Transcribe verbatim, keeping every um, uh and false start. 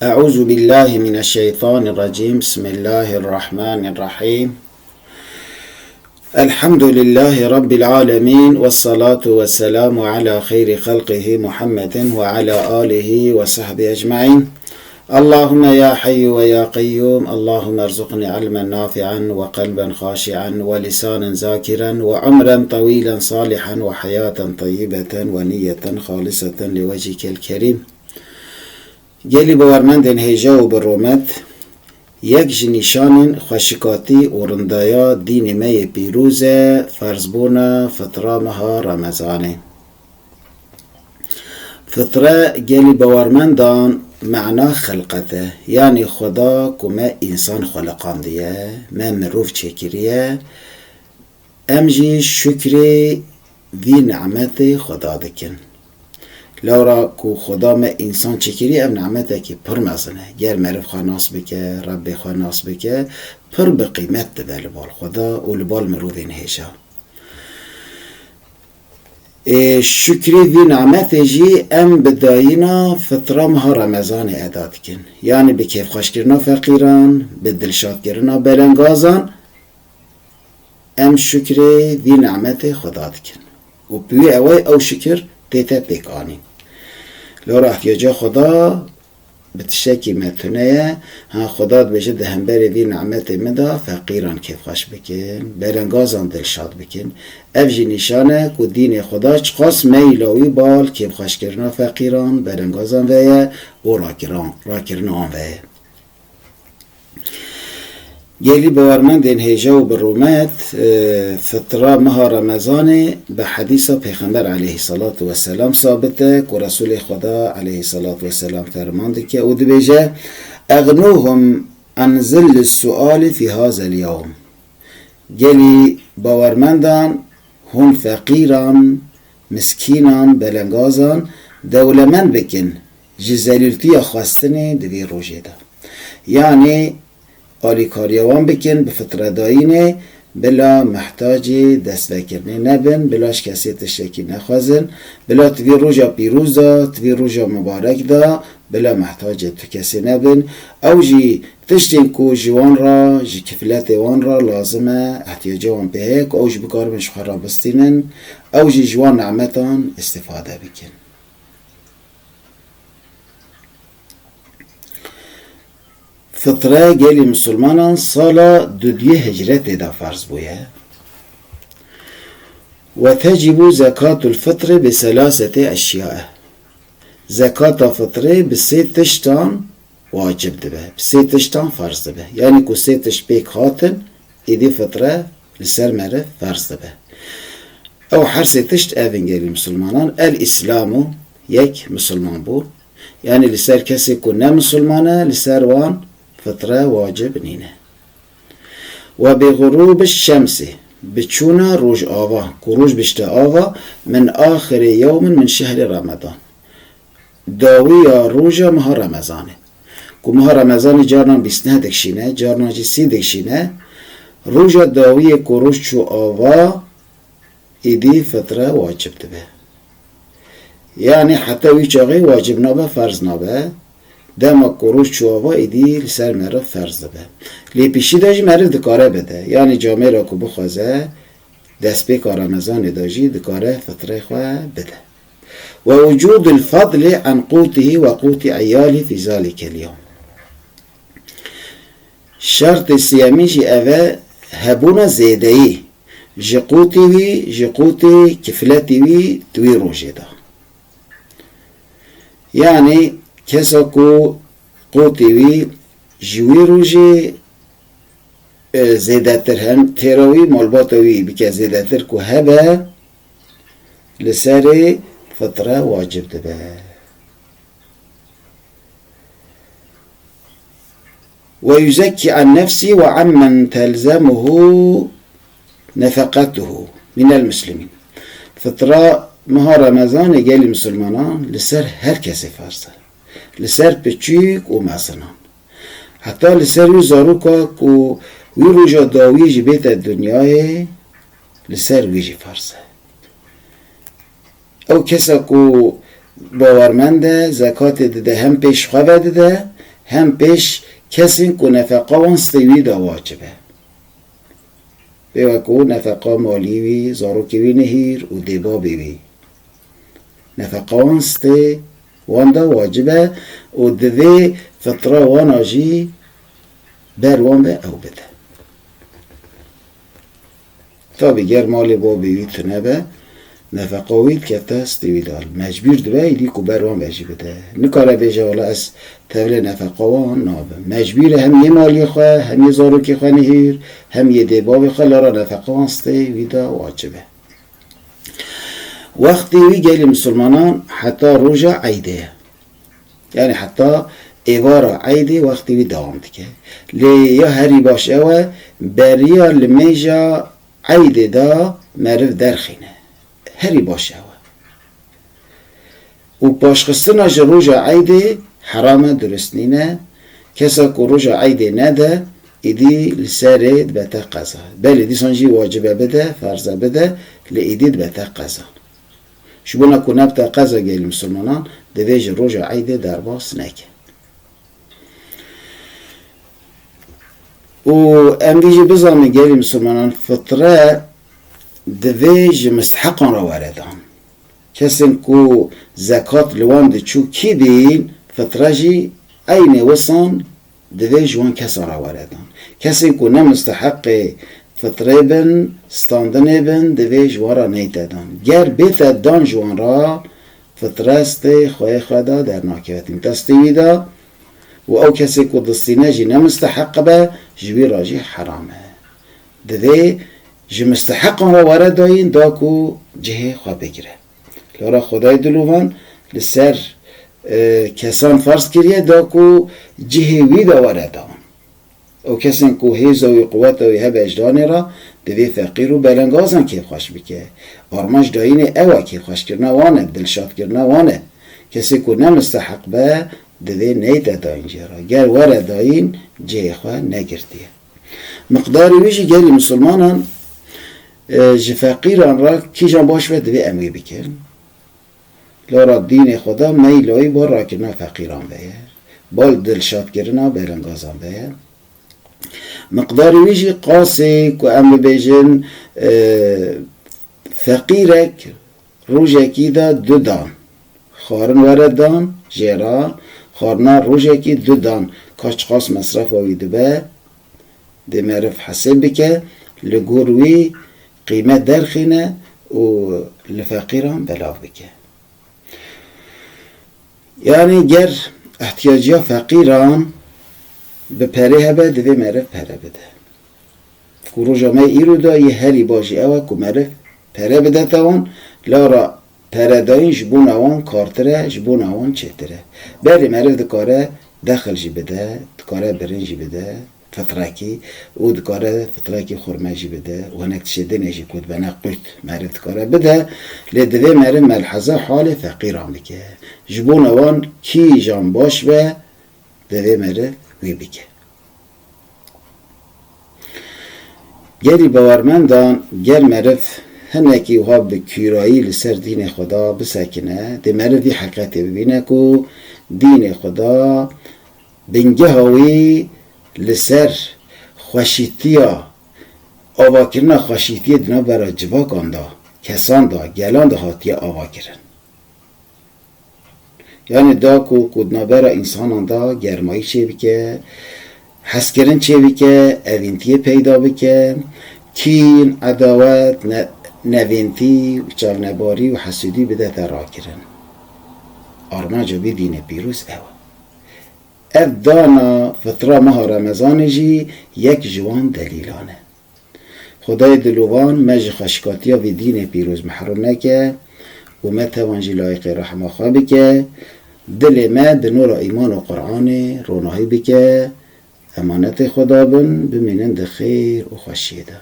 أعوذ بالله من الشيطان الرجيم. بسم الله الرحمن الرحيم. الحمد لله رب العالمين، والصلاة والسلام على خير خلقه محمد وعلى آله وصحبه أجمعين. اللهم يا حي ويا قيوم، اللهم ارزقني علما نافعا وقلبا خاشعا ولسانا ذاكرا وعمرا طويلا صالحا وحياة طيبة ونية خالصة لوجهك الكريم. Gelî bawermendên hêja û bi rûmet, yek ji nîşanên xweşikatî û rindaya dînê me yê pîroz e ferzbûna fitra meha Remezanê. Fitre gelî bawermendan mena xilqet e, yanî Xweda ku me însan xweliqandiye, me mirov çêkiriye, em jî şukrê vî nimetê Xweda dikin. Lewra ku Xweda me însan çêkiriye, ev nimetekî pir mezin e. Ger meriv xwe nas bike, Rebbê xwe nas bike, pir bi qîmet dibe li bal Xweda û li bal mirovên hêja. Ê şukrê vî nimetê jî em bi dayîna fitra meha Remezanê eda dikin. Yanî bi kêfxweşkirina feqîran, bi dilşadkirina belengazan, em şukrê vî nimetê Xweda dikin. Û bi wî ewey ew şikir tête pêk anîn. Lora ihtiyaca Xweda bi tiştekî me tune ye. Ha, Xweda dibêje di hemberê vî nimetê min de feqîran kêfxweş bikin, belengazan dilşad bikin. Ev jî nîşan e ku dînê Xweda çiqas meyla wî bal kêfxweşkirina feqîran, belengazan ve ye û rakiran, rakirina wan ve ye. Gelî bawermendên hêja û bi rûmet, e, fitra meha Remezanê bi hedîsa Pêxember aleyhissalatu vesselam sabit e ku Resûlê Xweda aleyhissalatu vesselam ferman dike û dibêje, "Egnûhum an zillis suali fî hazel yewm." Gelî bawermendan hûn feqîran, miskînan, belengazan dewlemend bikin ji zelîltiya xwestinê di vê rojê de. Yanî alîkariya wan bikin bi fitredayînê, bila mihtacê destvekirinê nebin, bila ji kesê tiştekî nexwezin, bila di vê roja pîroz de, di vê roja mibarek de, bila mihtacê tu kesê nebin. Ew jî tiştên ku ji wan re, ji kifletê wan re lazim e, ihtiyaca wan pê heye ku ew jî bikaribin ji xwe re bistînin, ew jî ji wan nimetan îstîfade bikin. Fitre gelî misilmanan sala dudiyê hicretê de ferz bûye. Ve tecibu zekatul fitrê bi selasete eşyae. Zekata fitrê bi sê tiştan wacib dibe, bi sê tiştan ferz dibe. Yanî ku sê tişt pêk hatin, êdî fitre li ser meriv ferz dibe. Ew her sê tişt ev in gelî misilmanan. El Îslamu, yek misilman bûn. Yanî li ser kesê ku ne misilman e, li ser wan fitre wacib nîne. Ve bi xurûbi şemsî, bi çûna rojava, ku roj bişte ava, min axirê yewmin min şehrê Remedan. Dawiya roja meha Remezanê. Ku meha Remezanê carnan bîst neh dikişîne, carnan jî sî dikişîne. Roja dawiyê ku roj çû ava, îdî fitre wacib dibe. Yanî heta wî çaxê wacib nabe, ferz nabe. Dema ku roj çû ava, îdî li ser meriv ferz dibe. Lê pêşî de jî meriv dikare bide. Yanî camêra ku bixwaze, destpêka Remezanê de jî dikare fitrê xwe bide. Ve wucûdul fadli an qûtihî ve qûtî eyalî fî zalikel yewm. Şertê siyemî jî ev e, hebûna zêdeyî ji qûtî wî, ji qûtê kifletî wî di wî rojê de. Yanî kesa ku qûtê wî ji wî rojê, e, zêdetir hem têra wî, malbata wî bike zêdetir ku hebe, li serê fitre wacib dibe. Ve yuzekkî an nefsî ve ammen telzemuhu nefeqetuhu minel muslimîn. Fitra meha Remezanê gelî misilmanan li ser her kesê ferz e. Li ser piçûk û mezinan. Heta li ser wî zaroka ku wî roja dawiyê jî bête dinyayê, li ser wî jî ferz e. Ew kesa ku bawermend e, zekatê dide, hem pêş xwe ve dide, Hem pêş kesên ku nefeqa wan stê wî de wacib e. Pê wekû nefeqa malî wî, zarokê wî nihîr û dê babê wî. Nefeqa wan stê wan de wacib e û divê fitra wana jî ber wan be ew bide. Tabî ger malê babê wî tune be, nefeqa wî dikete stê wî de. Mecbûr dibe, êdî ku ber wan be jî bide. Nikare bêje, wela ez tevlê nefeqa wan nabim. Mecbûr e hem yê malê xwe, hem yê zarokê xwe nihîr, hem yê dê babê xwe, lara nefeqa wan stê wî de wacib e. Wextê wî gelî misilmanan heta roja eydê ye. Yani heta êvara eydê wextê wî dewam dike. Lê ya herî baş ew e, beriya limêja eydê de meriv derxîne. Herî baş ew e. Û paşxistina ji roja eydê heram e, durist nîne. Kesa ku roja eydê nede, êdî li serê dibete qeza. Belê dîsan jî wacib e bide, ferz e bide, lê êdî dibete qeza. Ji bona ku nebite qeza gelî misilmanan, divê ji roja eydê derbas neke. Û em vî jî bizanin, gelî misilmanan, fitre divê ji misteheqan re were dan. Kesên ku zekat li wan diçû kî bîn, fitre jî eynê wisan divê ji wan kesan re were dan. Kesên ku ne misteheqê fitrê bin, standinê bin, divê ji wan re neyte dan. Ger bête dan ji wan re, fitre stê xweyê xwe de dernakeve, tînte stê wî de û ew kesê ku distîne jî ne misteheq be, ji wî re jî heram e. Divê ji misteheqan re were dayîn, da ku cihê xwe bigire. Lora Xwedayê dilovan li ser, e, kesan ferz kiriye, da ku cihê wî de were dan. Ew kesên ku hêza wî, quweta wî hebe ji danê re, divê feqîr û belengazan kêfxweş bike. Armanc dayînê ew e, kêfxweşkirina wan e, dilşadkirina wan e. Kesê ku ne misteheq be, divê neyte dayîn cihê re. Ger were dayîn, cihê xwe negirtiye. Miqdarê wî jî gelî misilmanan, e, ji feqîran re kîjan baş be, divê em wê bikin. Lora dînê xwe de meyla wî bal rakirina feqîran ve ye. Bal dilşadkirina belengazan ve ye. Miqdarê wî jî qasê ku em bibêjin, e, feqîrek rojekî de du dan xwarin were dan jê re, xwarina rojekî du dan ka çiqas mesrefa wî dibe, dê meriv hesêb bike, li gor wî qîmet derxîne û li feqîran belav bike. Yani ger ihtiyaciya feqîran bi perê hebe, divê meriv pere bide. Ku roja me îro de yê herî baş jî ew e ku meriv pere bidete wan, lora peredayîn ji bona wan kartir e, ji bona wan çêtir e. Belê meriv dikare dexil jî bide, dikare birin jî bide, fitrekî û dikare fitrekî xurme jî bide û hinek tiştê dinê jî ku dibene qût meriv dikare bide, lê divê meriv melheze halê feqîran bike. Ji bona wan kîjan baş be, divê meriv wî bike. Gelî bawermendan, ger meriv hinekî wiha bi kûrayî li ser dînê xwe de bisekine, dê meriv vî heqetê bibîne ku dînê xwe de bingeha wî li ser xweşîtiya, avakirina xweşîtiyê di navbera civakan de, kesan de, gelan de hatiye avakirin. Yani da ku, ku di navbera însanan de germayî çêbike, hezkirin çêbike, evîntiyê peyda bike, kîn, edawet, ne-, nevîntî, çavnebarî û hesûdî bidete rakirin. Armanca vî dînê pîroz ew e. Ev dana fitra meha Remezanê jî yek ji wan delîlan e. Xwedayê dilovan me ji xweşikatiya vî dînê pîroz mehrum neke û me tevan jî layiqê rehma xwe bike. Dilê me bi nûra îman û Qur'anê ronahî bike. Emanetê Xweda bin, bimînin di xêr û xweşiyê de.